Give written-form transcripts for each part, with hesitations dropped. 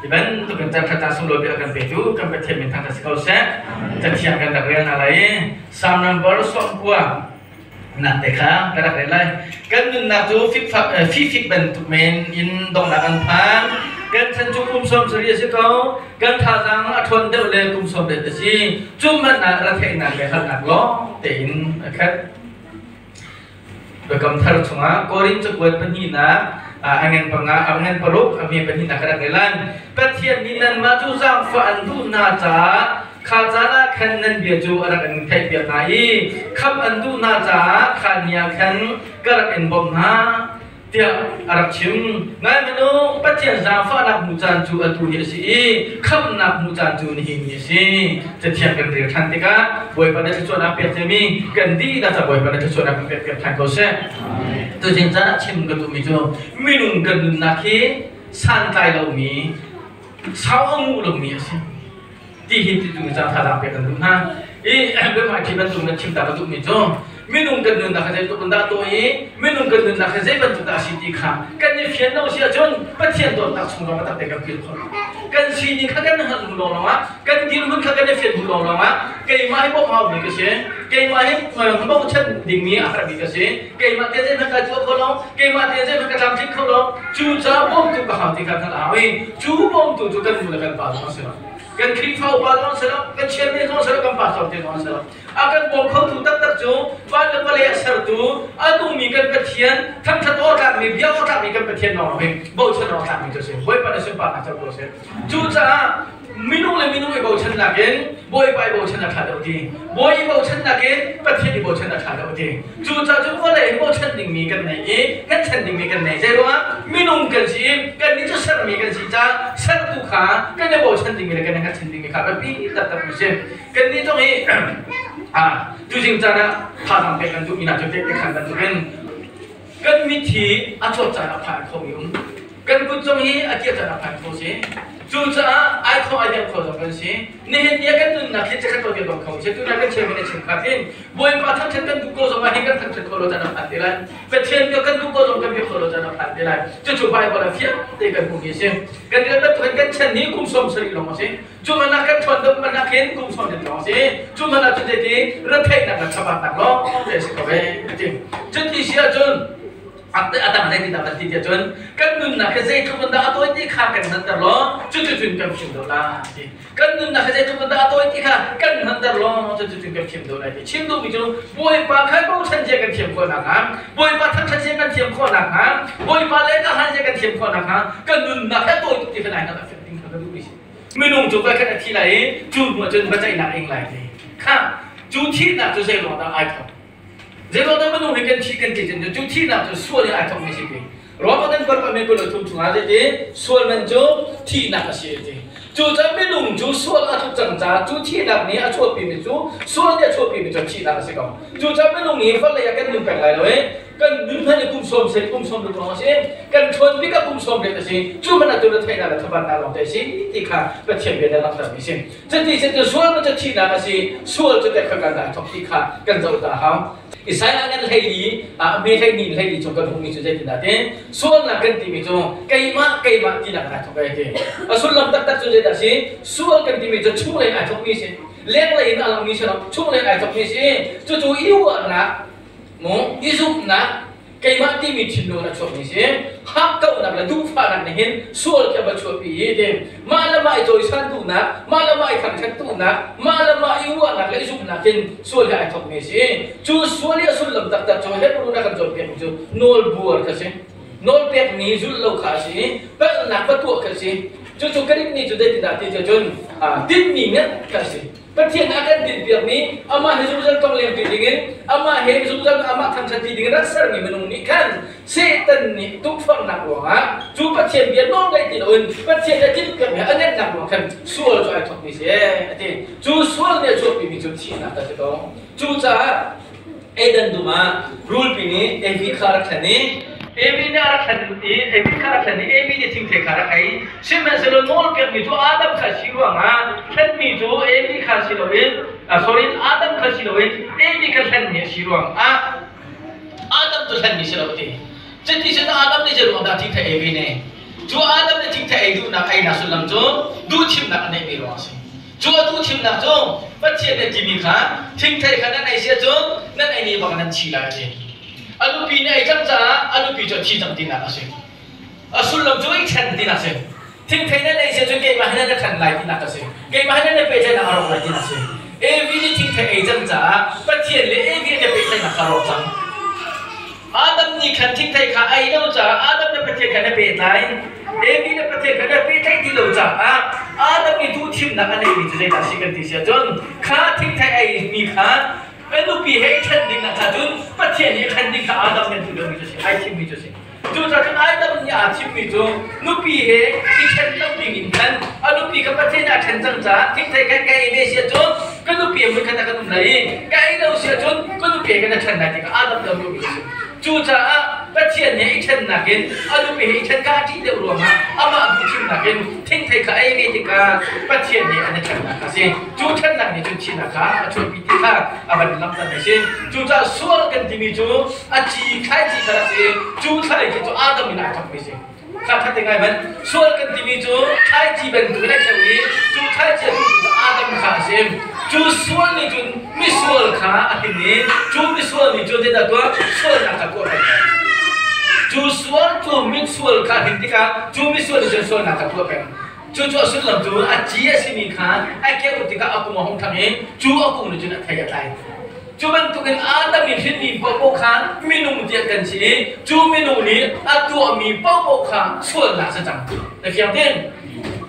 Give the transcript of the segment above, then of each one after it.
Hi bantuk in caan ṭha sunglawi bik a kan petu kan Pathian min thangṭhat si ko seh. Cathiang kan rak rel hna lai i Psalm number 90 nak te kha ka rak rel lai. Kan nunnak cu fifik bantuk men in donghnak an phan. Kan chan cu kum 70 a si ko. Kan thazaang a ṭhawn deuh le kum 80 a si. Cu hmanh ah retheihnak le harnak lawng tein a khat. Biakam Thar chungah Korin cakuat pahnihnak a ngan panga a ngan paruk a hme pahnihnak ka rak rel lan. Pathian nih nanmah cu zaangfah an duh hna caah kha caan ah khan nan bia cu a rak in theihpiak hna i khamh an duh hna caah kha ni ah khan ka rak in bawmh hna tiah a rak chim. Ngai hmanh u, Pathian zaangfahnak hmuh caan cu atu hi a si i khamhnak hmuh caan cu nihin ni a si. Cathiang kan rel ṭhan tikah Bawipa na thluachuahnak pek ciami kan dihlak ca Bawipa na thluachuahnak kan pek piak ṭhan ko seh. Tuzing caan ah chim ka duhmi cu minung kan nunnak hi santlai lomi, sau a nguh lomi a si. Ti hi ti tu caan thazaang pek kan duh hna. I biahmaiṭhi bantuk na chim ta ka duhmi cu minung kan nunnak hi zeitluk in dah tawi i minung kan nunnak hi zei bantuk dah a si ti kha kan i fian lo si ahcun Pathian dawtnak chung zong takte kan kil kho lo. Kan sining kha kan hngalh hnu lawnglawng ah kan dirhmun kha kan i fian hnu lawnglawng ah keimah hi bawmh haumi ka si, keimah hi bochan dingmi a harmi ka si, keimah te zeihmanh kai tuah kho lo, keimah te zeihmanh ka tlamtling kho lo, cucaah bawmtu ka hau ti kha hngalh a hau i cu bawmtu cu kan nu le kan pa zong a si lo. Kan Khrihfa upa zong si lo, kan chairman zong si lo, kan pastor te zong si lo. A kan bawm khotu taktak cu van le vawlei a sertu, a nungmi kan Pathian, thangṭhat awk tlakmi, bia awk tlakmi kan Pathian lawng hi bochan awk tlakmi cu a si. Bawipa na sunparnak co ko seh. Cucaah minung le minung i bochan nakin Bawipa i bochan a ṭha deuh ti. Bawi i bochan nakin Pathian i bochan a ṭha deuh ti. Cucaah cun vawlei hi bochan dingmi kan nei i kan chan dingmi kan nei. Zeiruangah minung kan si i kannih cu sermi kan si caah sertu kha kan i bochan dingmi le kan i hngatchan dingmi kha biapi taktak a si. Kannih zong hi tuzing caan ah thazaang pek kan duhmi hna cu tehte khan bantukin kan mit hi a cawt caan a phan khomi um. Kan kut zong hi a kir caan a phan kho si. Cucaah ai kho ai deuh kho zong kan si. Nihin ni ah kan nunnak hi chikkhat lo dong kho si. Tuna kan chairman a chim kha hin Bawipa thangṭhat kan duh ko zong ah hin kan thangṭhat kho lo caan a phan te lai. Pathian bia kan duh ko zong kan bia kho lo caan a phan te lai. Cucu Bible ah fiang te kan hmuhmi a si. Kan rian bantukin kan chan ni kum 70 lawng a si. Cu man ah kan ṭhawn deuh man ah khin kum 70 lawng a si. Cu man ah cun zeiti retheihnak le thabatnak lawng te a si ko ve a ti. Cuti si ahcun a dang zeitindah kan ti tiah cun kan nunnak hi zeitluk in dah a tawi ti kha kan hngalhter law cuticun kan fim deuh lai ti. Kan nunnak hi zeitluk in dah a tawi ti kha kan hngalhter law cuticun kan fim deuh lai ti. Chim duhmi cu Bawipa kha bochan zia kan thiam khawh nakhnga, Bawipa thangṭhat zia kan thiam khawh nakhnga, Bawipa le ka hal zia kan thiam khawh nakhnga kan nunnak hi a tawi tuk ti kha nai hngalh a fiang ding kha ka duhmi si. Minung cu voikhat a thi lai i cu hnu ah cun biaceihnak a ing lai ti. Kha cu thihnak cu zei ruang dah ai thawk? Zeiruangdah minung hi kan thih kan ti cun cu thihnak cu sual in ai thawkmi si ti. Rome kan paruk mi kul thum chungah zeiti sual man cu thihnak a si a ti. Cucaah minung cu sual a tluk cang caah cu thihnak nih a chuahpimi cu sual nih a chuahpimi cu thihnak a si ko. Cucaah minung hi vawlei ah kan nun peng lai lo i kan nun hmanh i kum sawm sen kum sawm ruk lawng a si. Kan ṭhuan bik ah kum sawm riat a si. Cu hmanh ah tu na theihnak le thabatnak lawng te a si ti kha Pathian bia nih a langhtermi a si. Cuti cu sual cu thihnak a si, sual cu te kha kan dah thok ti kha kan zoh ta hau. Isaiah ngan 14 a me 12 14 chung kan hmuhmi cu zeitindah ti sualnak kan timi cu keimah keimah tinak ai thok ai ti. A sullam taktak cu zeidah si? Sual kan timi cu chunglei ai thokmi si. Lenglei in a langmi si lo, chunglei ai thokmi si. Cucu i uahnak, mu i zumhnak, keimah timi thinlung a chuakmi si. Hakkauhnak le duhfahnak nih hin sual khi a va chuahpi i ti. Mah le mah i cawisan duhnak, mah le mah i thangṭhat duhnak, mah le mah i uahnak le i zumhnak hin sual hi ai thawkmi si. Cu sual i a sullam taktak cu Hebrew na kan cawnpiakmi cu nawlbuar kha si. Nawlpekmi zulh lo kha a si i palhnak va tuah kha si. Cucu Greek nih cu zeitindah ti cun tinhmi ngat kha a si. Pathian a kan tinhpiakmi amah he zungzal tonglengpi dingin amah he zungzal amah thangṭhatpi dingin rak sermi minung nih khan Satan nih tukforhnak ruangah cu Pathian bia nawl ngaih ti loin Pathian a tinhpiakmi a ngennak ruang khan sual cu ai thawkmi si a ti. Cu sual nih a chuahpimi cu thihnak a si ko. Cucaah Eden dum ah rulpi nih Evi kha a rak thlen i Evi nih a rak thlen i Evi kha a rak thlen i Evi nih thingthei kha a rak ei. Sihmanhsehlaw nawlpekmi cu Adam kha si ruangah thlenmi cu Evi kha si loin sorry Adam kha si loin Evi kha thlenmi a si ruangah Adam cu thlenmi si lo a ti. Cuti cun Adam nih zeiruang dah thingthei Evi nih? Cu Adam nih thingthei ei duhnak einak sullam cu duhthimnak a neihmi ruang a si. Cu a duhthimnak cu Pathian nih a timi kha thingthei kha nan ei si ahcun nan ei ni bak nan thi lai a ti. A nupi nih ei cang caah a nupi cu a thi cang tinak a si. A sullam cu i ṭhen tinak a si. Thingthei nan ei si ahcun keimah he nan i ṭhen lai tinak a si. Keimah he nan i pehtlaihnak a rawk lai tinak a si. Evi nih thingthei ei cang caah Pathian le Evi an i pehtlaihnak kha a rawk cang. Adam nih khan thingthei kha a ei lo caah Adam le Pathian kha an i pehtlai. Evi le Pathian kha an i pehtlaih ti lo caah Adam nih duhthimnak a neihmi cu zeidah a si kan ti si ahcun kha thingthei a eimi kha a nupi he i ṭhen ding ah cun Pathian nih a ṭhen ding kha Adam nih a duh lomi cu a si, ai thimmi cu a si. Cucaah cun Adam nih aa thimmi cu nupi he i ṭhen lo ding in khan a nupi kha Pathian nih a ṭhen cang caah thingthei kha ka ei ve si ahcun ka nupi he hmunkhat ah kan um lai i ka ei lo si ahcun ka nupi he kan i ṭhen lai ti kha Adam nih a ruahmi a si. Cucaah Pathian he i ṭhennak in a nupi he i ṭhen kha a ṭih deuh ruangah amah duhthimnak in thingthei kha ei ve tikah Pathian he an i ṭhennak a si. Cu ṭhennak nih cun thihnak kha a chuahpi ti kha a van langhter a si. Cucaah sual kan timi cu a ci thlaici kha a si. Cu thlaici cu Adam in aa thawkmi a si. Kha khat ngai hmanh sual kan timi cu thlaici bantuk in a kheu i cu thlaici a tu Adam kha a si. Cu sual nih cun misual kha a him i cu misual nih cun zeidah tuah sualnak kha tuah peng. Cu sual cu misual kha a him tikah cu misual nih cun sualnak kha tuah peng. Cucu a sullam cu a ci a simi kha a keuh tikah a kung a hung ṭhang i cu a kung nih cun a thei a tlai. Cu bantukin Adam in hrinmi paohpaoh kha minung tiah kan si i cu minung nih a tuahmi paohpaoh kha sualnak si cang. Na fiang tin?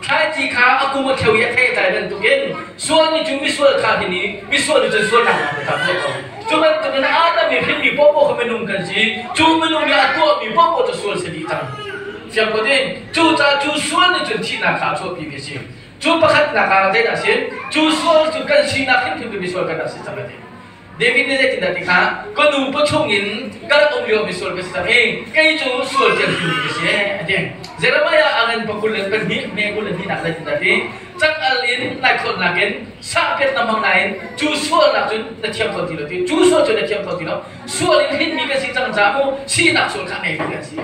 Thlaici kha a kum a kheu i a thei a tlai bantukin sual nih cu misual kha hin i misual nih cun sualnak kha tuah ko. Cu bantukin Adam in hrinmi paohpaoh kha minung kan si cu minung nih a tuahmi paohpaoh cu sual si dih cang. Fiang ko tin? Cucaah cu sual nih cun thihnak kha a chuahpi mi a si. Cu pakhatnak ah zeidah a si? Cu sual cu kan sinak hrimhrim cu misual kan rak si cang a ti. David nih zeitindah ti kha ka nu pawchung in ka rak um lio misual ka si cang i kei cu sual thianghlimmi ka si a ti. Jeremiah a ngan pakul le pahnih me 22 nak zeitindah ti cang-al in laikhawlnak in sahpiat na hmang nain cu sualnak cun na thiam kho ti lo ti. Cu sual cu na thiam kho ti lo. Sual in hrinmi kan si cang caah mu sinak sual kha ngei kan si.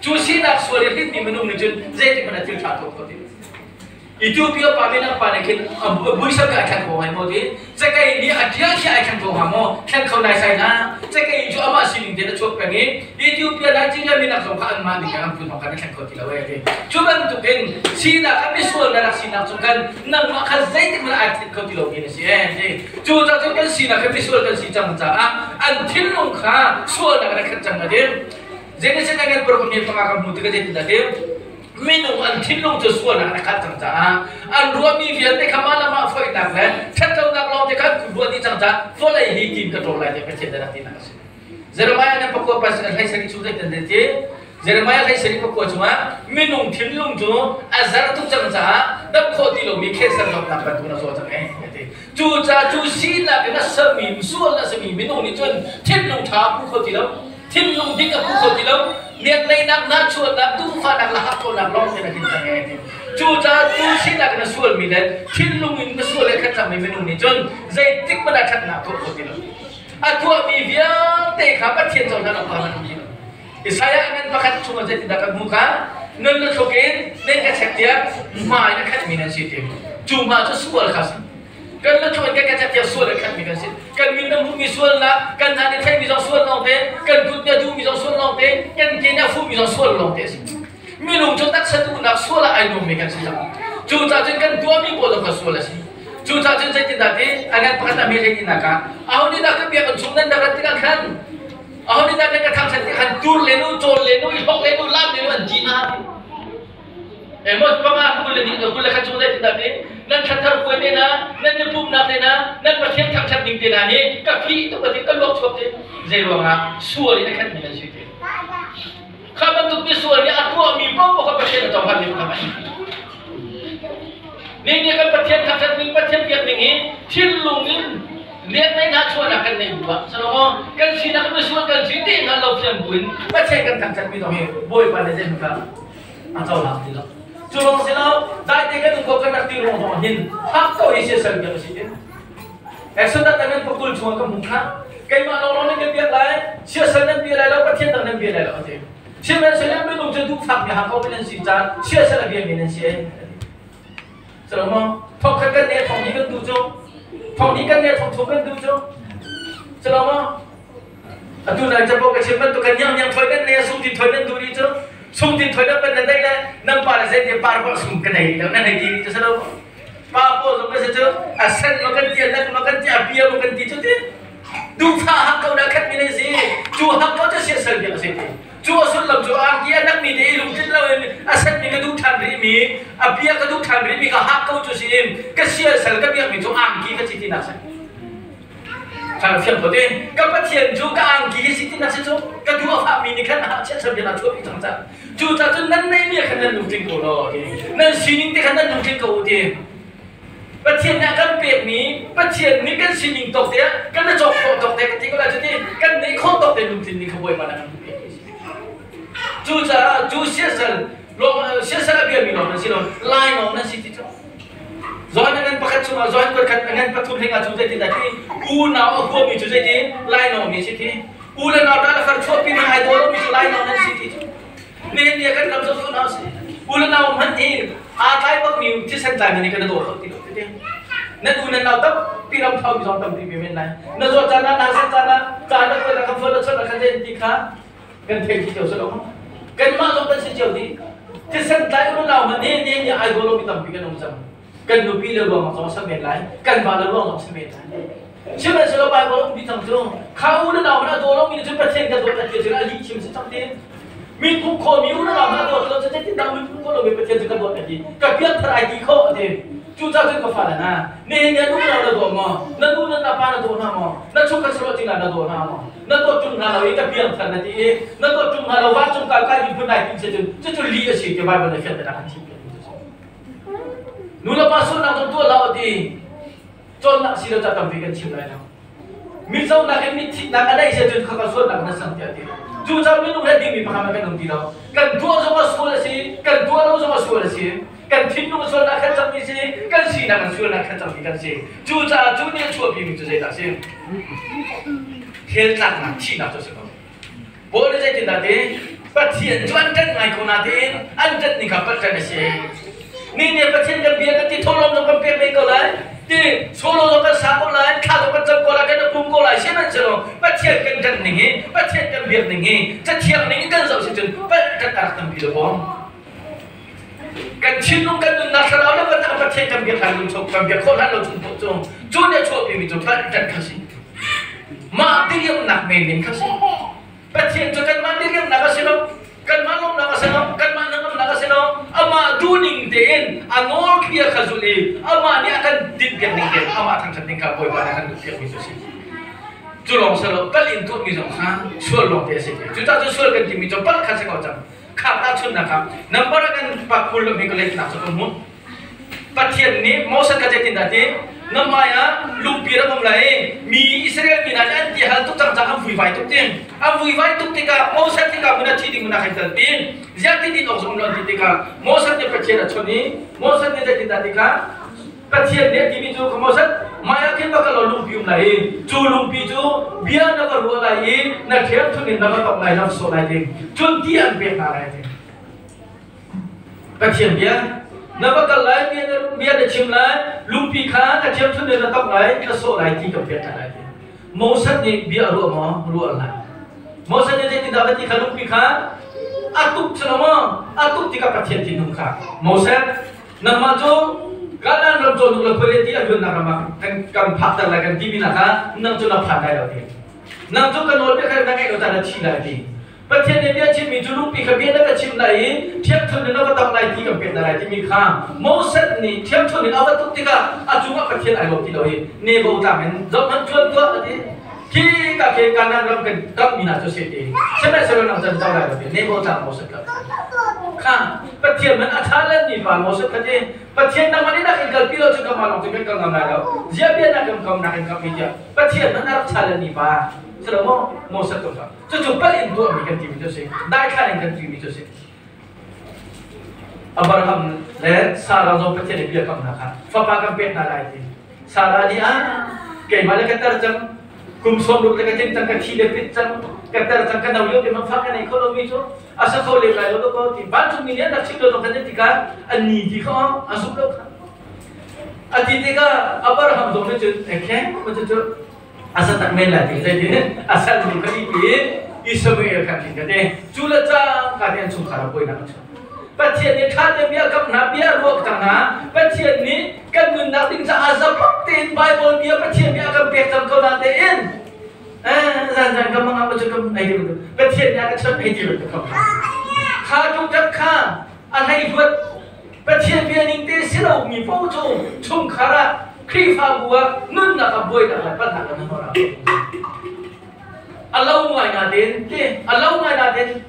Cu sinak sual in hrinmi minung nih cun zeitik hmanh ah thil ṭha tuah kho ti lo. Ethiopia pa minak pa nih khin a muisam nih ai thleng kho ngai maw ti cakei nih a ṭial khi ai thleng kho hnga maw thleng kho naisai hna cakei cu amah sining tein a chuak peng i Ethiopia Nigeria minak zong kha anmah ning an phun khan a thleng kho ti lo ee ti cu bantukin sinak kha misual na rak sinak chung khan nangmah kha zeitik hmanh ai thleng kho ti lo mi na si ee ti cu ca cun kan sinak kha misual kan si cang caah an thinlung kha sualnak in a khat cang a ti Genesis kan paruk mi panga kan hmu tikah zeitindah ti Minung an thinlung cu sualnak in a khat cang caah an ruahmi vialte kha mah le mah foihnak le ṭhatlonak lawngte kha an ruah dih cang caah vawlei hi tiin ka ṭawl lai tiah Pathian nih a rak tinak a si. Jeremiah nih pakua pas hlei sarih chung zeitin an ti? Jeremiah hlei sarih pakua chungah minung thinlung cu a zar tuk cang caah dam khawh ti lomi cancer zawtnak bantuk in a zaw cang ee a ti. Cucaah cu sinak in a sermi sual a simi minung nih cun thinlung ṭha a pu kho ti lo. Thinlung dik a pu kho ti lo. Nekneinak, nahchuahnak, duhfahnak le hakkauhnak lawng te na tling cang ee ti. Cucaah tu sinak in a sualmi le thinlung in na sual le khat cangmi minung nih cun zeitik hmanh ah ṭhatnak tuah kho ti lo. A tuahmi vialte kha Pathian cohlan awk ah an ti lo. Isaiah ngan pakhat chungah zeitindah kan hmuh kha nun na thluk in nan ka chek tiah hma in a khatmi nan si ti. Cu hma cu sual kha a si. Kan la thluk in kan ka chek tiah sual a khatmi kan si. Kan min na hmuhmi sualnak, kan hna nih theihmi zong sual lawngte, kan kut nih a duhmi zong sual lawngte, kan ke nih a fuhmi zong sual lawngte a si. Minung cu taksa duhnak sual ah ai nuammi kan si cang. Cucaah cun kan tuahmi pawl zong kha sual a si. Cucaah cun zeitindah ti a ngan pakhat a hme hlei ah aho nih dah ka biakinn chung nan rak rat tikah khan aho nih dah nan ka thangṭhat tikah khan tur len u, cawl len u, i hlok len u, laam len u an ti hna. Amos panga 21 chung zeitindah ti nan thlathar puai te hna, nan i pumhnak te hna, nan Pathian thangṭhat ning te hna hi ka fih tuk a ti, ka luak chuak ti. Zei ruangah sual in a khatmi nan si ti. Kha bantuk misual nih a tuahmi paohpaoh kha Pathian a cohlan mi kha a si. Ni nih kan Pathian thangṭhat ning, Pathian biak ning hi thinlung in lianmei hna chuahnak kan neih bu ah salomo kan sinak misual kan si ti hngal lo fian buin Pathian kan thangṭhat mi zong hi Bawipa nih zeihmanh kha a cohlang ti lo. Cu lawng si lo, daite kan um ko kan rak ti ruang zong ah hin hak ko hi siasal biak a si tin. Exodus nan pakul chungah ka hmuh kha keimah lawnglawng nan ka biak lai, siasal nan bia lai lo, Pathian dang nan bia lai lo a ti. Sihmanhsehlaw minung cu duhfak mi hak ko nan si caah siasal a biami nan si. Salomo, thong khat kan ne thong hnih kan duh cu. Thong hnih kan ne thong thum kan duh cu. Salomo, atu nai capo ka chim bantuk kan niang niang thoi kan ne sung tin thoi nan duh ni cu. Sung tin thoi nan pan nan dai le nan pa le zei te par ko sung ka nei lo nan hei ti ni cu salomo. Pa po zong ka se cu a sen ma kan ti a nak ma kan ti a bia ma kan ti cu ti. Duhfah hak ko dah khat mi nan si. Cu hak ko cu siasal biak a si ti. Cu a sullam cu angki a nakmi te i lungtlin loin a senmi ka duh ṭhan rihmi, a bia ka duh ṭhan rihmi ka hak ko cu si in ka siasal ka biakmi cu angki ka si tinak si. Kha fiang ko te. Ka Pathian cu ka angki hi si tinak si cu ka duh a fahmi nih khan a chiatser bia chuahpi cang cang. Cu ca cun nan neihmi ah khan nan lungtling ko law ti. Nan sining te khan nan lungtling ko u ti. Pathian nih a kan pekmi Pathian nih kan sining tawk te ah kan i cawk khawh tawk te kan ti ko lai cu ti kan neih khawh tawk te lungtlin ning kha Bawipa nih a kan duh piak Cucaah cu siasal siasal a biami lawng nan si lo lainawng nan si ti cu Johan a ngan pakhat chungah Johan kuat khat a ngan pathum hleng ah cu zeitin dah ti unau a huami cu zeitin lainawng mi si ti u le nau dah le far chuahpi hmanh ai daw lomi cu lainawng nan si ti cu Nihin ni ah kan ram zoh hna usih. U le nau hmanh hi aa tlai bakmi thisen tlaimi nih kan i daw kho ti lo tete. Nan u nan nau tampi ram thaumi zong tampi ve men lai. Na zawt caan ah, naa set caan ah, caan na kuat ah kan phone na chawnh ah khan zei ti kha kan thei ti cio si lo. Kanmah zong kan si cio dih. Thisen tlai u le nau hmanh hi nihin ni ai daw lomi tampi kan um cang. Kan nupi le ruang zong a si men lai. Kan va le ruang zong a si men lai. Sihmanhsehlaw Baibal um ti cang cu kha u le nau hna daw lomi nih cun Pathian ka dawt a ti cu a lih chim si cang ti. Min hmuh khawhmi u le nau hna dawt lo cu zeitindah min hmuh khawh lomi Pathian cu ka dawt a ti. Ka pianthar ai ti khawh a ti. Cucaah cun ka fale hna, nihin ni ah nu le nau na daw maw? Na nu le na pa na daw hna maw? Na chungkhat saruah cingla na daw hna maw? Na dawt ṭung hna lo i ka piangthar na ti i na dawt ṭung hna lo vancung kai kai ding phun nai tim si cun cucu lih a si ti Baibal nih fianternak an chim piak mi cu a si. Nu le pa sualnak zong tuah hlah u ti cawnnak si lo ca tampi kan chim lai lo. Mizonak in mitthitnak a neih cun khaka sualnak na sang tiah ti. Cu ca minung he dingmi pakhat kan um ti lo. Kan tuah zong a sual a si, kan tuah lo zong a sual a si. Kan thinlung a sualnak khan cangmi si, kan sinak an sualnak khan cangmi kan si. Cu caah cu nih a chuahpimi cu zeidah a si? Hell tlaknak thihnak cu a si ko. Paul nih zeitindah ti? Pathian cu an ṭanh ngai ko natein an ṭanh ning kha palh ṭanh a si. Ni nih Pathian kan bia kan ti thawhlawm zong kan pek men ko lai, ti solo zong kan sa ko lai, thla zong kan cam ko lai, kan i pum ko lai. Sihmanhsehlaw Pathian kan ṭanh ning hi, Pathian kan biak ning hi, Cathiang ning in kan zoh si cun palh ṭanh a rak tampi lo maw? Kan thinlung kan nunnak thlarau le kan Pathian kan biak hlan lung kan biak khawh hlan lo chung poh cu cu nih a chuahpimi cu palh ṭanh kha si. Mah diriamnak men in kha si. Pathian cu kanmah diriamnak a si lo, kanmah lawmhnak a si lo, kanmah hnangamnak a si lo. Amah duhning tein a nawl bia kha zulh i amah nih a kan dinhpiak ning tein amah thangṭhat ning kha Bawipa nih a kan duhpiakmi cu a si. Cu lawng si lo, palh in tuahmi zong kha sual lawng te a si. Cucaah cu sual kan timi cu palh kha si ko cang. Kha tahchunhnak ah number a kan pak kul mi ka letnak cu ka hmuh. Pathian nih Moses kha zeitindah ti? Na hmaiah lungpi rak um lai i mi Israel mi hna nih an ti hal tuk cang caah an vuivai tuk ti. An vuivai tuk tikah Moses tikah mun a thi ding mun a hei kalpi. Ziah ti din awk zong um lo an ti tikah Moses nih Pathian a chawnh i Moses nih zeitindah ti kha Pathian nih a timi cu Moses hmaiah khin va kal law lungpi um lai i cu lungpi cu bia na va ruah lai i na ṭhiamṭhun in na va tok lai na va sawh lai ding cun ti an pek hna lai ti. Pathian bia na va kal lai bia na bia na chim lai lungpi kha na ṭhiamṭhun in na tok lai na sawh lai ti kan pek hna lai ti. Moses nih bia a ruah maw? Ruah hlah. Moses nih zeitindah va ti kha lungpi kha a tuk cu lo maw? A tuk tikah Pathian thinlung kha Moses nangmah cu Kanaan ram cawhnuk le khuaile ti a luannak ram ah kan kan phakter lai kan timi nak ah nang cu na phan lai lo ti. Nang cu ka nawl bia kha na ngaih lo caan na thi lai ti. Pathian nih bia chimmi cu lungpi kha bia na ka chim lai i ṭhiamṭhun in na va tam lai ti kan pek hna lai timi kha Moses nih ṭhiamṭhun in a va tuk tikah a cungah Pathian ai lawm ti lo i Nebo tlang in zohhmanh ṭuan tuah a ti. Khi ka khi Kanaan ram kan kammi hna cu si ti. Sihmanhsehlaw nang can co lai lo ti Nebo tlang Moses kha kha Pathian man a ṭha lenmi pa Moses kha ti Pathian nangmah nih nak in kalpi lo cu kamah lawng cu kan kal ngam lai lo. Ziah bia nak kan kam nak in kammi tiah Pathian man a rak ṭha lenmi pa si lo maw Moses tu kha Cucu palh in tuahmi kan timi cu a si. Daithlan in kan timi cu a si. Abraham le Sarah zong Pathian nih biakamnak kha fapa kan pek hna lai ti. Sarah nih ah keimah le ka tar cang. Kum 60 le ka tling cang, ka thi le pit cang, ka ter cang, ka no lio te man fa ka nei kho lomi cu a sa kho lem lai lo ko ti. Vancungmi nih an rak chim lo zong khan tikah an ni ti kha a zumh lo kha. A ti tikah Abraham zong nih cun ekhe ma cu cu a sa tak men lai ti zeitin a sal nu kha i Ismael kha thin ka te. Cu le cang ka te an chungkhar ah buainak a chuak. Pathian nih ṭha tein bia kam hna, bia ruak cang hna. Pathian nih kan nunnak ding caah zapak tein Baibal bia Pathian bia a kan pek cang ko na tein zan zan ka mang ah cu ka ei ti bantuk Pathian nih a ka chawnh ei ti bantuk kha kha tuk kha a hlei hluat Pathian bia ning te si lo mi paoh cu chungkhar ah Khrihfabu ah nunnak ah buainak le palhnak an hmang a lo ngai na tein te a lo ngai na tein.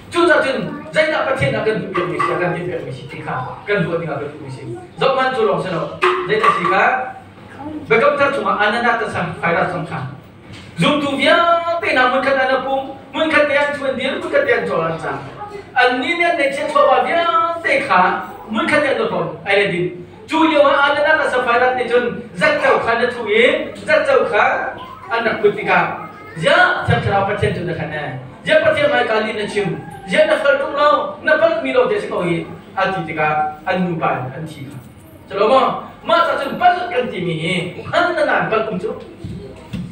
Cucaah cun zeidah Pathian ah kan duhpiakmi si, a kan tinhpiakmi si ti kha kan ruah dingah kan duhmi si. Zohhmanh cu lawng si lo. Zeidah si kha Biakam Thar chungah Anana te sang Phairat zong kha zumtu vialte hna hmunkhat ah na pum, hmunkhat te an thuan dir, hmunkhat te an cawl an cang. Annih nih an neihchiah chawva vialte kha hmunkhat te an hlawn ai le din. Cu lio ah Anana le Sapphira nih cun zatco kha na thu i zatco kha an rak put tikah ziah Thiang Thlarau Pathian cu na hlen ee? Ziah Pathian hmaika lih na chim? Ziah na fel tuk lo? Na palhmi lo te si ko hi a ti tikah an nupa in an thi kha. Culo maw? Mah ca cun palh kan timi hi hman na naan palh um cu.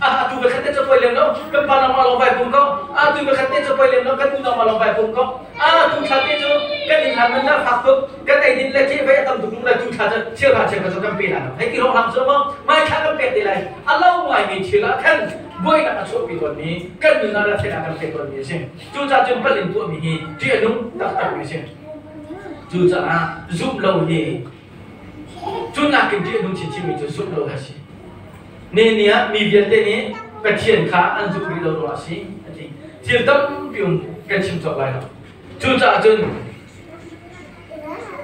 Ah tu khat te cu poi lem lo kan pa nangmah lawng vai pum ko. Ah tu khat te cu poi lem lo kan u nangmah lawng vai pum ko. Ah tu thla te cu kan inn hlan man na fak tuk kan ei din le ke vai a tam tuk lai tu thla cu cheu hra cheu cu kan pe la hei ti rong lam cu maw mai thla kan pek te lai a lo ngai mi thil ah khan buainak a chuahpi tawn mi kan nun ah rathian kan pek tawn mi a si. Cucaah cun pal in tuah mi hi ṭih a nung taktak mi a si. Cucaah zumh lo hi cu nakin ṭih a nung chinchin mi cu zumh lo a si. Ni ah mi vialte nih Pathian kha an zumh rih lo ruangah a si a ti. Thil tampi um kan chim cawk lai lo. Cucaah cun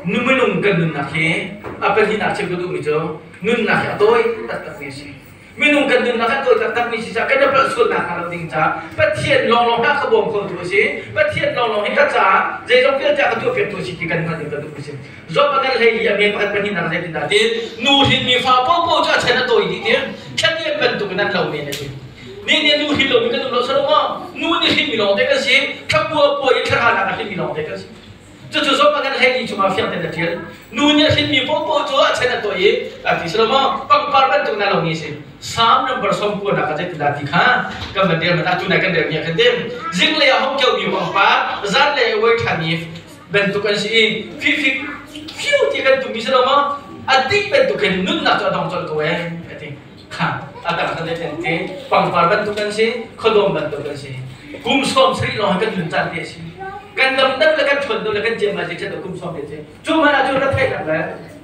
minung kan nunnak hi a pahnihnak chim ka duhmi cu nunnak hi a tawi taktakmi a si. Minung kan nunnak a tawi taktakmi si caah kan i palh sualnak hnga lo ding caah Pathian lawnglawng hna ka bawm khotu a si. Pathian lawnglawng hi ka caah zeizong vialte a ka tuahpiaktu a si ti kan hngalh ding ka duh a si. Job a kan hlei i a men pakhat pahnihnak zeitindah ti nu hrinmi fa paohpaoh cu a chan a tawi dih ti thlanian bantuk in an lo men a ti. Ni nih nu hrin lomi kan um lo salo maw? Nu nih hrinmi lawng te kan si. Thlakua puai in thlaraunak a hrinmi lawng te kan si. Cucu zong a kan hlei chungah fiang tein a ṭial. Nu nih a hrinmi paohpaoh cu a chan a tuah i a ti si lo maw? Pangpar bantuk na lomi a si. Salm number 90 ah zeitindah ti kha kan van rel hmanh atu nai kan relmi ah khan tim. Zinglei ah hong keumi pangpar, zanlei a uai ṭhan i bantuk an si i fifik fiu ti kan tummi si lo maw? A dih bantuk hin nunnak cu a dong colh ko ee a ti. Kha a dang khan zeitin ti pangpar bantuk an si, khuadawm bantuk an si. Kum 70 lawng kan nun caan te a si. Kan dam deuh le kan ṭhawn deuh le kan ciam ai ṭhat kum 70 si. Cu hmanh ah cun retheihnak le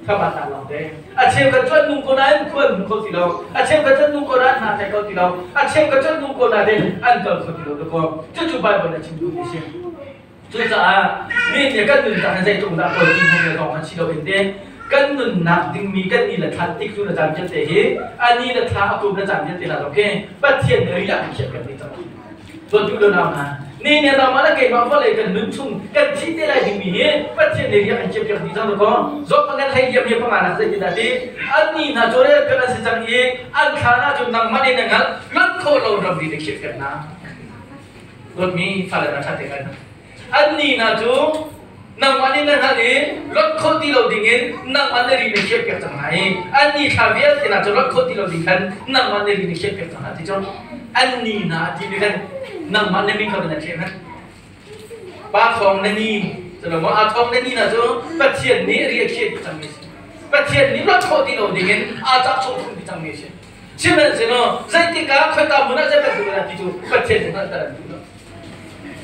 thabat hna lawng te. A cheu kan cuan nung ko nain khuan hmu kho ti lo. A cheu kan cuan nung ko nain hna thei kho ti lo. A cheu kan cuan nung ko nain an kal kho ti lo dakaw. Cucu Bible a chim duhmi a si. Cucaah mi nih kan nunnak hi zeitluk dah kawl ti hnu le an si lo in te kan nunnak dingmi kan ni le thla tiktu le caan vialte hi a ni le thla a kum le caan vialte hna zong khi Pathian nih ri a kan khiah kan ti cang. Tuan tu lo nau hna ni ne nau ma keimah vawlei kan nun chung kan thi te lai dingmi hi Pathian nih ri a kan khiah piak dih cang ko. Zok kan hlei liam hi panga nak zeitin dah ti an ni hna cu rel kan an si cang i an thla na cu nangmah nih na ngal lat khawh lo ram ri na khiah piak na. Dawtmi fale hna ṭha te ngai hna. Annih hna cu nangmah nih na hngalh i lot khawh ti lo dingin nangmah na ri na khiahpiak cang hna i annih thla vialte hna cu lot khawh ti lo ding khan nangmah na ri na khiahpiak cang hna ti cu annih hna ti mi khan nangmah na min kha na khiah hna. Pa thawng na ni cu maw a thawng na ni hna cu Pathian nih ri a khiah cangmi a si. Pathian nih lot khawh ti lo dingin aa cah chawh khun ti cangmi a si. Sihmanhsehlaw zeitik ah khoika hmun ah zei bantuk in ti cu Pathian nih hngalhter an duh lo.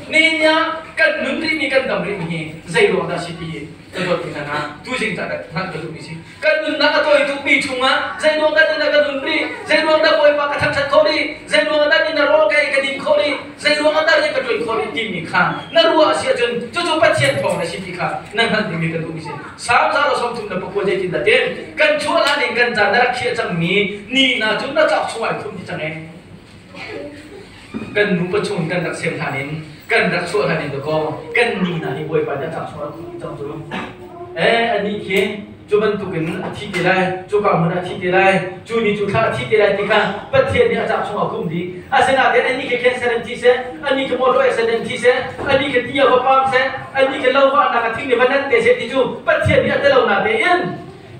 Nihin ah kan nun rihmi kan dam rihmi hi zei ruang dah si ti hi ka dawt mi hna tuzing ca hngalh ka duhmi si. Kan nunnak a tawi tukmi chungah zei ruang dah na ka nun rih, zei ruang dah Bawipa ka thangṭhat khawh rih, zei ruang dah na rawl ka ei ka din khawh rih, zei ruang dah ka ṭuan khawh rih timi kha na ruah a si ahcun cucu Pathian thawng na si ti kha na hngalh dingmi ka duhmi si. Salm 139 zeitindah ti kan chuah hlan in kan ca na rak khiah cangmi ni hna cu na cauk chungah i khumh dih cang ee. Kan nupa chung kan rak sem hlan in kan rak chuah hlan in dakaw kan ni hna hi Bawipa nih a cauk chungah khumh dih cang cu. Eh anih khi. Cu bantukin a thi te lai, cuka hmun ah a thi te lai, cu ni cu thla a thi te lai ti kha Pathian nih a cauk chungah a khumh dih. Asinain annih khi cancer in thi seh, annih khi motor accident in thi seh, annih khi ti ah va pam seh, annih khi lo vahnak a thing nih va nanh te seh ti cu Pathian nih a ti lo natein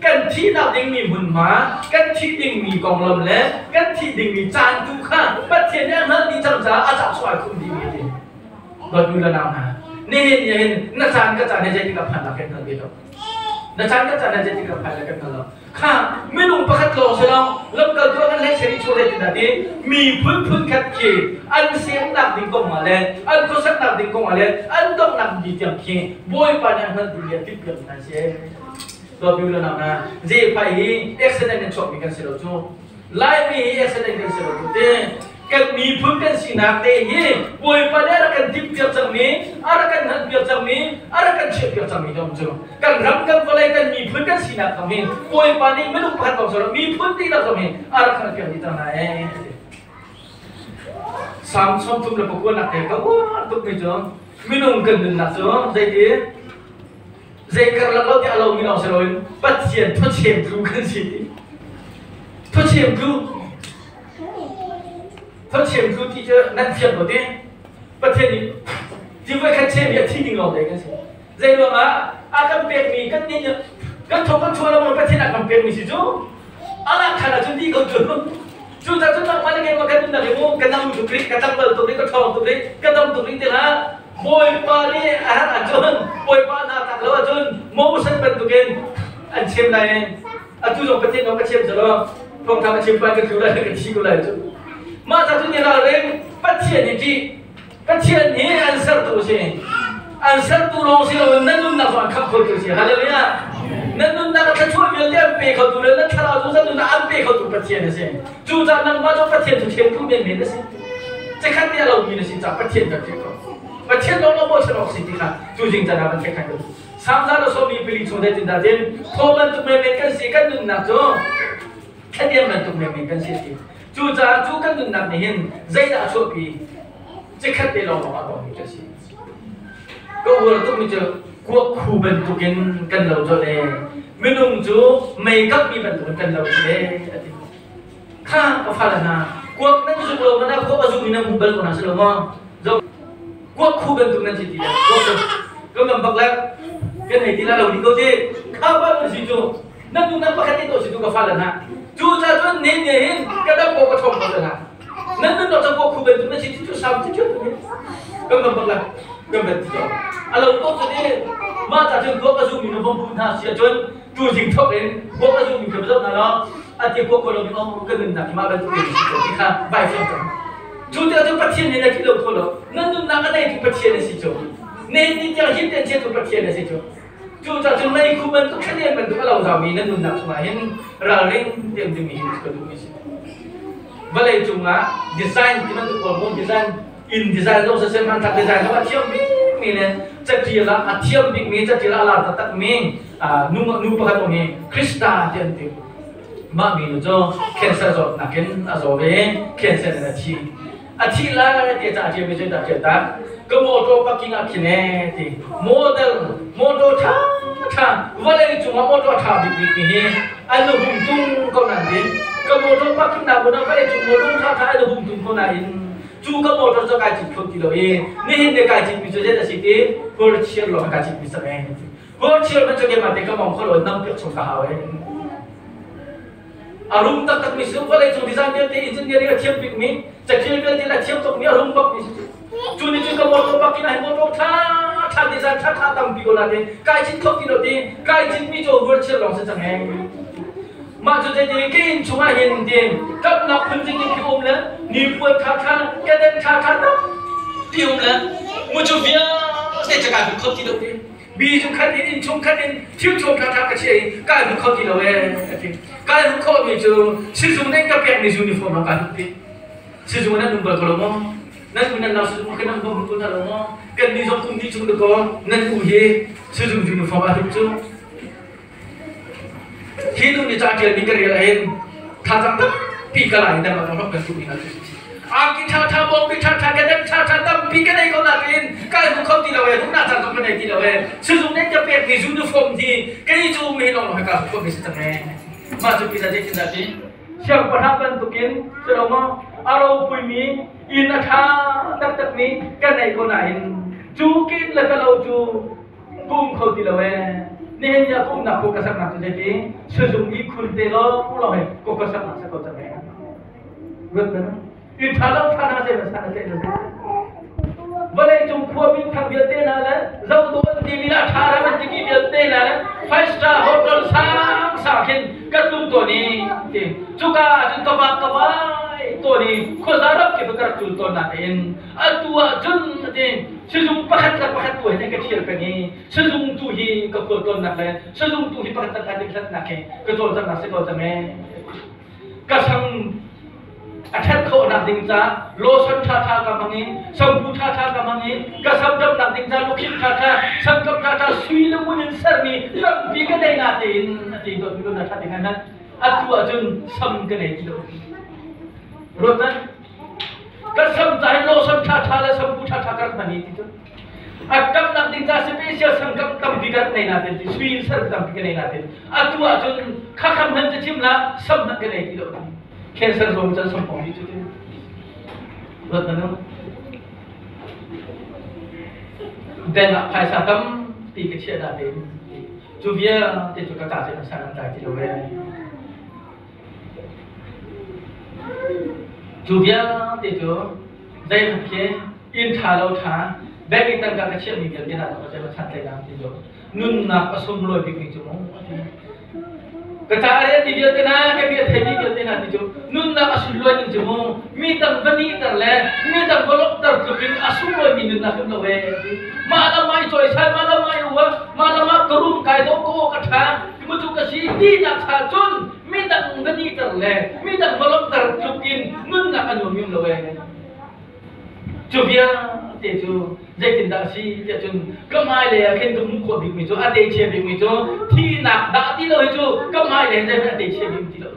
kan thihnak dingmi hmunhma, kan thih dingmi konglam le kan thih dingmi caan tu kha Pathian nih a hngalh dih cang caah a cauk chungah a khumh dihmi a ti. Dawt nu le nau hna, nihin ni hin na caan ka caan hi zeitik ah phan la kan hngal ve lo. Na caan ka caan hi zeitik ah phan la kan hngal lo. Kha minung pakhat lawng si lo, lamkaltu ah kan hlei seri chuah le ti ti mi phun phun khat khi an semnak ding kong ah le an khuasaknak ding kong ah le an donghnak ding tiang khi Bawipa nih a hngalh ding le a timhpiak hna si. Dawt nu le nau hna, zephai hi accident in chuakmi kan si lo cu. Laimi hi accident kan si lo cu te. Kan miphun kan sinak te hi Bawipa nih a rak kan timhpiak cangmi, a rak kan hngalhpiak cangmi, a rak kan chiahpiak cangmi dom cu. Kan ram, kan vawlei, kan miphun kan sinak zong hi Bawipa nih minung pakhat lawng si lo, miphun dihlak zong hi a rak hngalhpiak dih cang hna ee. Salm 39 nak te ka uar tukmi cu minung kan nunnak cu zeiti zei karlak lo tiah lomi lawng si loin Pathian thawchem tlu kan si ti. Thawchem tlu thawchem tlu ti cu nan fiang ko ti. Pathian nih ti voi khat chem hi a thi ding lawng te kan si. Zei ruangah a kan pekmi kan nih kan thawk kan chuah lo Pathian a kan pekmi si cu alak khan ahcun ti ko cu. Cu ca cu nangmah le keimah kan nunnak hi mu ka dam tuk rih, ka tlangval tuk rih, ka ṭhawng tuk rih, ka dam tuk rih tiah Bawipa nih a herh ahcun Bawipa naa tlak lo ahcun Moses bantukin an chim lai. Atu zong Pathian zong ka chim selaw thawngṭha ka chim pa ka tlu lai ka thi ko lai cu. Mah ca cu ni ralring Pathian hi ṭih. Pathian hi an sertu a si. An sertu lawng si loin nan nunnak zong an khamh khotu a si. Hallelujah. Nan nunnak a thluachuah vialte an pe khotu le nan thlarau zungzal nunnak an pe khotu Pathian a si. Cucaah nangmah cu Pathian cu thiamtu menmen na si. Cikhat te a lomi na si caah Pathian kan theih ko. Pathian lawng lawng bochan awk si ti kha tu zing caan ah kan theih khan ko. Salm za le sawmi pali chung zeitindah tin thaw bantuk menmen kan si kan nunnak cu thlaniam bantuk menmen kan si ti. Cucaah cu kan nunnak nih hin zeidah a chuahpi? Cikhat te lawng lawng a tongmi kan si. Ka uar tukmi cu kuak khu bantukin kan lo colh ee. Minung cu mei kapmi bantukin kan lo ee a ti. Kha ka fale hna, kuak nan zuk lo mana kuak a zuk mi nan hmu bal ko hna si lo maw? Zo kuak khu bantuk nan si ti le kuak cu kan ngam bak le kan hei ti la lo ding ko ti. Kha ba nan si cu nan nu nan pakhat te to si tu ka fale hna. Cu ca cun ne ne hin ka dam ko ka thong ko hna. Nan nun nak cu kuak khu bantuk nan si ti cu sam ti cu kan ngam bak le kan ban ti to. A lo ko cu ni mah ca cun kuak a zu mi na vom bu hna si ahcun tu zing thok in kuak a zu mi kha zoh hna law a ti kuak ko lo mi oh kan nunnak hi mah bantuk in si ko ti kha vai fiang cang. Cu tiah cu Pathian nih na ti lo kho lo. Nan nunnak a neitu Pathian a si cu. Ne ni tiang him ten chiatu Pathian a si cu. Cu ca cun meikhu bantuk thlanian bantuk a lo zaumi nan nunnak chungah hin ralring tein dingmi hi ka duhmi si. Vawlei cungah design ti bantuk pawl mu design inn design zong siseh hmanthlak design zong a thiam bikmi le catial ah a thiam bikmi catial ah a lar taktakmi nu nu pakhat um hi Krista ti an ti. Mah minu cu cancer zawtnak in a zaw ve cancer in a thi. A thi lai ti ca a ṭialmi cu dah ṭial ta. Ka motor parking ah khin ee ti. Model motor ṭha ṭha vawlei cungah motor ṭha bikbik mi hi an hung tung ko nan ti. Ka motor parking nak hmun ah vawlei cung motor ṭha ṭha an hung tung ko nain cu ka motor cu kai cit kho ti lo i nihin ne kai citmi cu zei a si ti hurchiar lawng kai citmi sak ee. Hurchiar man cu keimah te ka mong kho lo nam piak chung ka hau ee. A rum taktakmi si vawlei cung design vialte engineering a thiam bikmi catial vialte a thiam tukmi a rum bakmi si cu ni cu ka motor bak in ai motor tha tha design tha tha tampi ko na te kai chin kho ti lo ti kai chin mi cu wheelchair lawng si cang he mah cu te ti ke in chungah hin tin kapnak phun ding in um le ni puan tha tha kedan tha tha tam ti um le mu cu vialte ca kai kho ti lo ti Mi cu khat in innchung khat in thilthuam ṭhaṭha ka chiah i kai hmu kho ti lo ee a ti. Kai hmu khawhmi cu sizung nih ka pekmi uniform ah kaa hnuk ti. Sizung nan um bal ko lo maw? Nan u nan nau sizung kan nan hmu ko hna lo maw? Kan nih zong kum hnih chung dakaw nan u hi sizung uniform aa hnuk cu. Hi nu nih ca ṭialmi ka rel ahhin thazaang tampi ka la i nangmah zong rak kan duh ning ah Angki ṭhaṭha, bawmpi ṭhaṭha, kedan ṭhaṭha tampi ka nei ko nain. Kai hu kho ti lo e, huknak caan zong ka nei ti lo e. Sizung nih ka pek mi uniform hi kei cu mi long long he ka hu mi si cang e. Mah cu pizza zeitin dah ti? Siangpahrang bantukin si lo maw? A ropui mi inn a ṭha taktak mi kan nei ko nain cu kin le ka lo cu kum kho ti lo ee. Nihin ni ah kumnak ku ka saknak cu zeiti? Sizung i khun te lawng lawng he ko ka saknak sa ko cang ee. Ruat na inn ṭha lo ṭha hna zei san a tlaih lo. Vawlei cung khua minthang vialte hna le zohdawh an timi le a ṭha ram an timi vialte hna le five star hotel sang sang khin ka tlung tawn i ti cuka ahcun ka vak ka vai tawn i khuaza ram kip ka rak cul tawn nain atu ahcun ti sizung pakhat le pakhat tu hin ka ṭhial peng i sizung tu hi ka khual tawnnak le sizung tu hi pakhat le pakhat hlatnak hi ka cawlcanghnak si ko cang ee. Ka sang a ṭhat khawhnak ding ca lotion ṭhaṭha ka hmang i sampu ṭhaṭha ka hmang i ka sam damnak ding ca lukhim ṭhaṭha samkam ṭhaṭha sui le ngun in sermi tampi ka nei na tein a ti dawt mi na ṭha ding nan atu ahcun sam ka nei ti lo. Ruat nan ka sam ca hin lotion ṭhaṭha le sampu ṭhaṭha ka rak hman i ti cu a kamnak ding ca special sangkam tampi ka rak nei na ten ti sui in ser tampi ka nei na ten atu ahcun khakham hman ca chim la sam hmanh ka nei ti lo. Cancer zong can sam pong hi cu ti ruat na nu bank ah phaisa tampi ka chiah dah tein cu vialte cu ka ca cu san an tlai ti lo ee. Cu vialte cu zeihmanh khi inn ṭha lo ṭha bank in tangka ka chiahmi vialte hna cu ka san tlai ti lo. Nunnak a sunglawi bikmi cu mu. Ka ca a rel ti vialte na ka bia theimi vialte hna ti cu nunnak a sunlawi ning cu mu mi dang va nihter le mi dang va lawmhter tluk in a sunglawimi nunnak um lo ee. Mah le mah i cawisan, mah le mah i uar, mah le mah ka rum kai dawh ka aw ka ṭha, mu cu ka si tinak cha cun mi dang va nihter le mi dang va lawmhter tluk in nunnak a nuam um lo ee. Cu vialte cu zeitindah a si tiah cun ka hmailei ah khin ka hmuh khawh bikmi cu a techia bikmi cu thihnak dah ti lo hi cu ka hmailei hin zeihmanh a techia bik ti lo.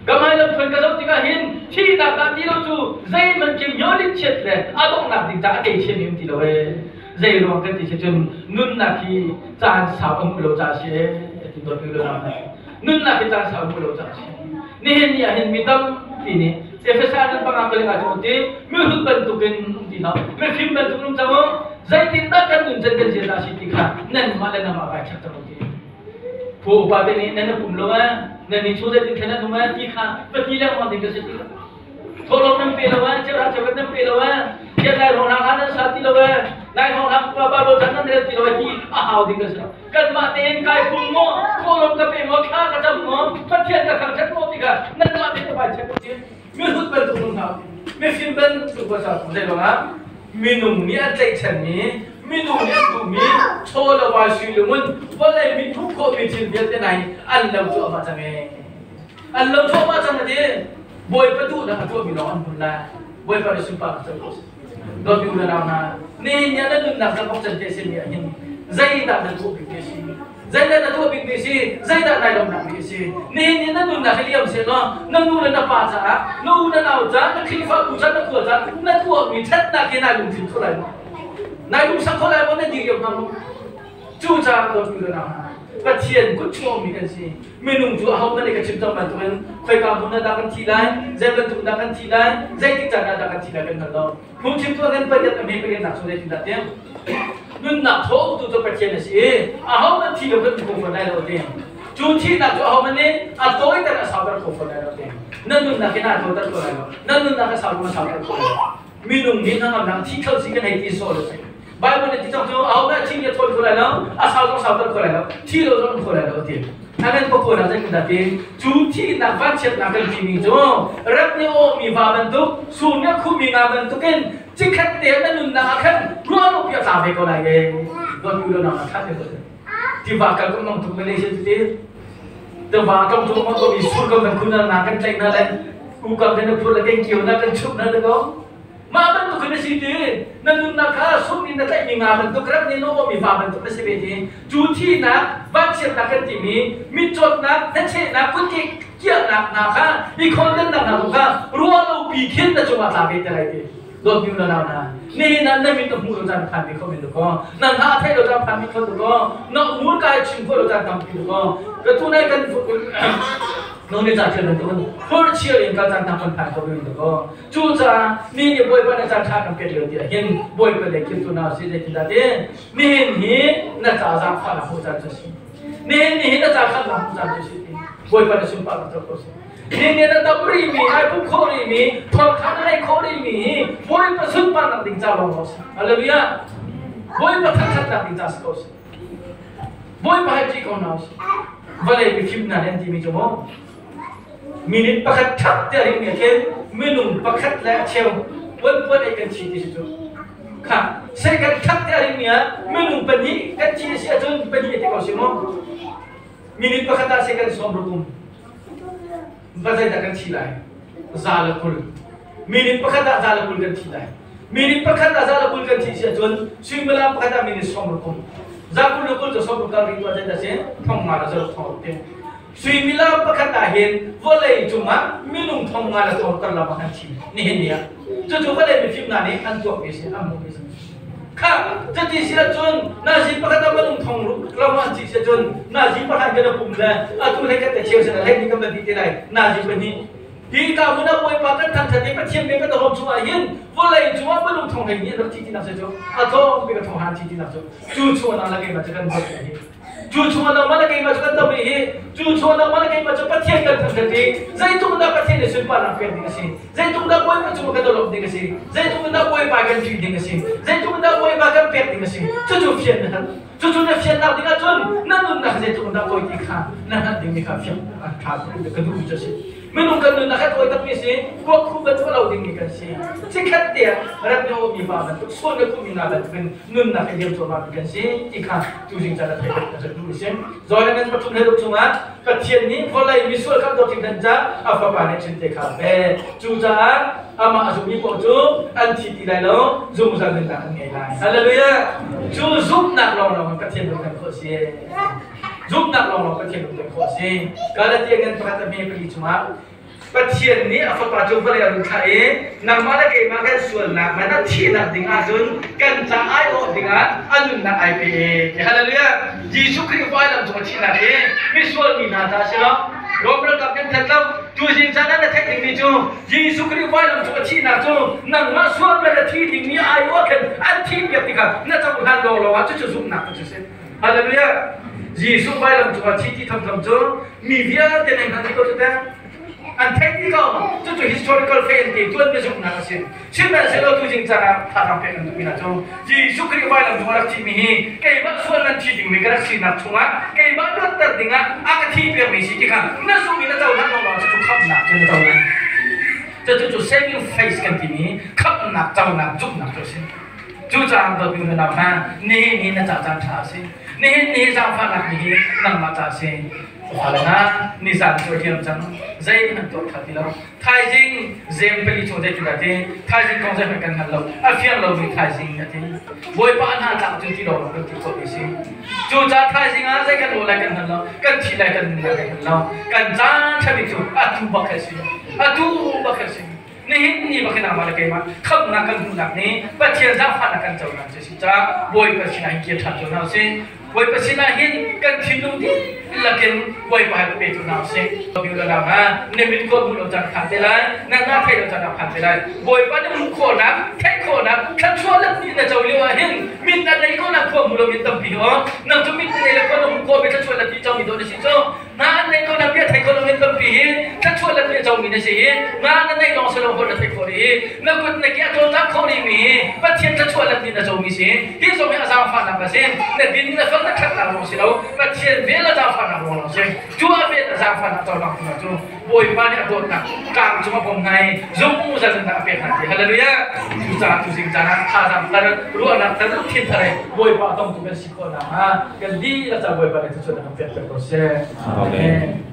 Ka hmai lamthluan ka zoh tikah hin thihnak dah ti lo cu zeihmanh khi myolit chiat le a donghnak ding caah a techia mi um ti lo ee. Zei ruang kan ti si cun nunnak hi caan sau a hmuh lo caah a si ee ti dawt lo nunnak hi caan sau a hmuh lo caah a si. Nihin ni ah hin mi tampi nih Efesa nan panga palik ah cun ti mihrut bantukin um ti hlah, mifim bantukin um cang u. Zeitindah kan nun can kan ziaza si ti kha nanmah le nangmah kai check cang u ti. Phu upa te nih nan pum lo eh, nan ni chung zeitin khan nan um eh ti kha va ti lengmang ding ka si ti. Thawhlawm nan pe lo eh, cheuhra cheuhrat nan pe lo eh, khiat lai hrawng hlang nan sa ti lo eh, lai hrawng hlang pa ba lo nan rel ti lo eh ti a hau ding ka si. Kanmah tein kai pum maw, thawhlawm ka pe maw, thla ka cam maw, Pathian ka thangṭhat maw ti kha nanmah tein ka vai check ti. Mihrut bantuk nung hna mifim bantuk va sa zei ruangah minung nih an tlaihchanmi, minung nih an duhmi chaw le vai sui le ngun vawlei mi thuh khawhmi thil vialte hna hi an lo cuahmah cang ee. An lo cuahmah cang ati. Bawipa duhnak a tuahmi lawng an hmun lai. Bawipa nih sunparnak co ko seh. Dawtmi u le nau hna, nihin ni ah na nunnak zalhawk can te simi ah hin zeidah na tuah bikmi a si? Zeidah na tuah bikmi a si? Zeidah nai lawmhnak bik a si? Nihin ni na nunnak hi liam seh law na nu le na pa caah, na u na nau caah, na Khrihfabu caah, na khua caah na tuahmi ṭhatnak hi nai lungthin kho lai maw? Nai lungsak kho lai maw? Na diriam hnga maw? Cucaah dawtmi u le nau hna, Pathian kut chuahmi kan si. Minung cu ahohmanh nih ka chim cang bantukin khoika hmun ah dah kan thi lai, zei bantuk dah kan thi lai, zeitik caan ah dah kan thi lai kan hngal lo. Phungchimtu ah kan Pathian a hme Pathian nak chung zeitindah tiang nunnak thaw tu cu Pathian a si i ahohmanh thi lo kan um kho fawn lai lo ti. Cu thihnak cu ahohmanh nih a tawiter a sauter kho fawn lai lo ti. Na nunnak hi naa tawiter kho lai lo. Na nunnak a sau a sauter kho lai lo. Minung nih hnangamnak thi kho si kan hei ti sawh lo si. Bible nih ti cang cu ahodah thi nih a thawl kho lai lo, a sau zong sauter kho lai lo, thi lo zong um kho lai lo ti. Amen pa khuanak zeitindah ti cu thihnak vanchiatnak kan timi cu rat nih awmi va bantuk, sur nih a khuhmi nga bantukin cikhat te na nunnak ah khan ruah pi a tla ve ko lai e. Dawt u lo nak ah khat ko. Tiva kal kan mang tuk Malaysia tu ti. Tiva tong tu mang ko mi sur ko kan khun na kan tlaih na le u kam kan phur le kan kio na kan chup na te ko. Mah bantuk in na si ti na nunnak kha sum in na tlaihmi nga bantuk rat nih na awmi va bantuk na si ve ti. Cu thihnak vanchiatnak kan timi mitcawtnak hnachehnak kutke kiahnak hna kha i khondennak hna zong kha ruah lopi khin na cungah tla ve te lai ti. Dawtmi u le nau hna, nihin ah na mit na hmuh lo caan phan mi kho men dakaw, na hna a theih lo caan phan mi kho dakaw, na hmurka i chim khawh lo caan tampi dakaw. Ka tu nai kan nung ni ca thil bantukin hurchiar in kal caan tam kan phan kho men dakaw. Cucaah ni nih Bawipa na caan ṭha kan pek lio tiah hin Bawipa lei khin tu na si zeitindah ti nihin hi na ca zaangfahnak hmuh caan cu a si. Nihin ni hi na ca khamnak hmuh caan cu a si. Bawipa na sunparnak co ko si. Nihin na dam rihmi, ai pum khawh rihmi, thawngtha na ngeih khawh rihmi hi Bawipa sunparnak ding ca lawng si. Hallelujah. Bawipa thangthatnak ding ca si ko si. Bawipa hai ṭih ko hna usih. Vawlei mifim hna nih an timi cu maw minute pakhat ṭhap te a ringmi ah khin minung pakhat le a cheu puan ei kan thi ti si cu. Kha second ṭhap te a ringmi ah minung pahnih kan thi a si ahcun pahnih a ti ko si maw? Minute pakhat ah second 60 um. Va zeidah kan thi lai? 120. Minute pakhat ah 120 kan thi lai. Minute pakhat ah 120 kan thi si ahcun suimilam pakhat ah minute 60 um. 120 cu 60 kal rih tuah zeidah si? Thong nga le zaruk thong te. Suimilam pakhat ah hin vawlei cungah minung thong nga le thong tar lam ah kan thi nihin ni ah. Cucu vawlei mifim hna nih an tuakmi si, an hmuhmi si. Kha cuti si ahcun nazi pakhat ah minung thong ram an si ahcun nazi pakhat kan pum le atu hlei khat te cheu sin hlei ni kan van ti te lai nazi pahnih hi ka mun ah Bawipa kan thangthat i Pathian bia kan rom chungah hin vawlei cungah minung thong hlei ni an rak thi tinak cu a thong bik a thong han thi tinak cu cu chung ah la keimah cu kan bot hi Cu chungah nangmah le keimah cu kan dam rih hi cu chungah nangmah le keimah cu Pathian kan thangṭhat i zeitluk dah Pathian nih sunparnak pek ding a si, zeitluk dah Bawipa cungah kan i lawmh ding a si, zeitluk dah Bawipa kan ṭih ding a si, zeitluk dah Bawipa kan pek ding a si, cucu fian na hngalh. Cucu na fiannak ding ahcun na nunnak zeitluk dah tawi ti kha na hngalh dingmi kha fiang a ṭha ka duhmi cu a si. Minung kan nunnak hi tawi takmi si, kuak khu bantuk a lo dingmi kan si. Chikkhat te ah rat na awmi pa bantuk, sual na khumi nga bantukin nunnak hi liam cuahmahmi kan si ti kha tuzing caan ah theih kan rak duh a si. Joel ngan pathum le ruk chungah Pathian nih vawlei misual khamh dawt hringhran ca a fapa nih chin te kha a pek. Cucaah amah a zummi paoh cu an thi ti lai lo, zungzal nunnak an ngei lai. Hallelujah! Cu zumhnak lawnglawng in Pathian kan khawh si. Zumhnak lawnglawng Pathian kan khawh si. Galatia ngan pakhat a hme pali chungah Pathian nih a fapa cu vawlei a run thlah i nangmah le keimah kan sualnak man a thihnak ding ahcun kan ca aiawh dingah a nunnak ai pe. Hallelujah! Jesuh Khrih vailam cung a thihnak hi misual mi hna ca si lo. Rom ralkap kan that lo. Tuzing caan ah na theih dingmi cu Jesuh Khrih vailam cung a thihnak cu nangmah sual man a thi dingmi aiawh khan an thihpiak tikah na cohlan lawnglawng ah cucu zumhnak cu si. Hallelujah! Jesuh vailam cung ah thi ti thamtham cu mi vialte nan hngalh dih ko cu teh. An theih dih ko. Cucu historical faith an ti tuan biazumhnak a si. Sihmanhsehlaw tuzing caan ah thazaang pek an duhmi hna cu Jesuh Khrih vailam cung a rak thihmi hi keimah sual nan thi dingmi ka rak sinak chungah keimah luatter dingah a ka thihpiakmi si ti kha na zumh i na cohlan lawngah cucu khamhnak cu na cohlan. Cucu cu saving faith kan timi khamhnak conak zumhnak cu a si. Cucaah dawtmi unau hna, nihin hi na ca caan ṭha a si. Nihin ni zaangfahnak ni hi nangmah ca a si. Fale hna, nizan cu a liam cang. Zeihmanh tuah ṭha ti lo. Thaizing zem pali chung zeitin dah ti? Thaizing kong zeihmanh kan hngal lo. A fiang lomi thaizing a ti. Bawipa a hna tlak cu ti lawng kan ti khawhmi si. Cucaah thaizing ah zei kan lawh lai kan hngal lo. Kan thi lai kan nun lai kan hngal lo. Kan caan ṭha bik cu atu bak a si. Atu bak a si. Nihin ni bak in nangmah le keimah khamhnak kan hmuhnak nih Pathian zaangfahnak kan cohlan cu a si caah Bawipa sinah hin kir ṭhan cu hna usih. Bawipa sinah hin kan thinlung dihlak in Bawipa he pe cu hna usih. Biulalak ah na mit khawh hmuh lo caan phan te lai, na hna theih lo caan ah phan te lai. Bawipa na hmuh khawhnak, theih khawhnak, thluachuah let nih na co lio ah hin mit a nei ko nak khua hmu lo min tampi ho. Nang cu mit na nei le khua na hmuh khawh mi thluachuah let nih co mi dawh na si cu. Na an nei ko na bia thei ko lo in tampi hi thluachuah le bia comi na si hi na na nei lawng si lo holh na thei khawh rih hi na kut na ke a cawlcang khawh rih mi hi Pathian thluachuah le ni na comi si hi zong hi a zaangfahnak a si na din na fel na ṭhatnak lawng si lo Pathian vel a zaangfahnak lawng lawng si cu a vel a zaangfahnak cohlang tu cu Bawipa nih a dawtnak tlang cung a bawm hna i zungzal nunnak a pek hna ti hallelujah cucaah tuzing caan ah thazaang thar ruahnak thar lungthin thar he Bawipa a tongtu kan si khawh nakhnga kan dihlak ca Bawipa nih thluachuahnak kan pek ko seh. Amen.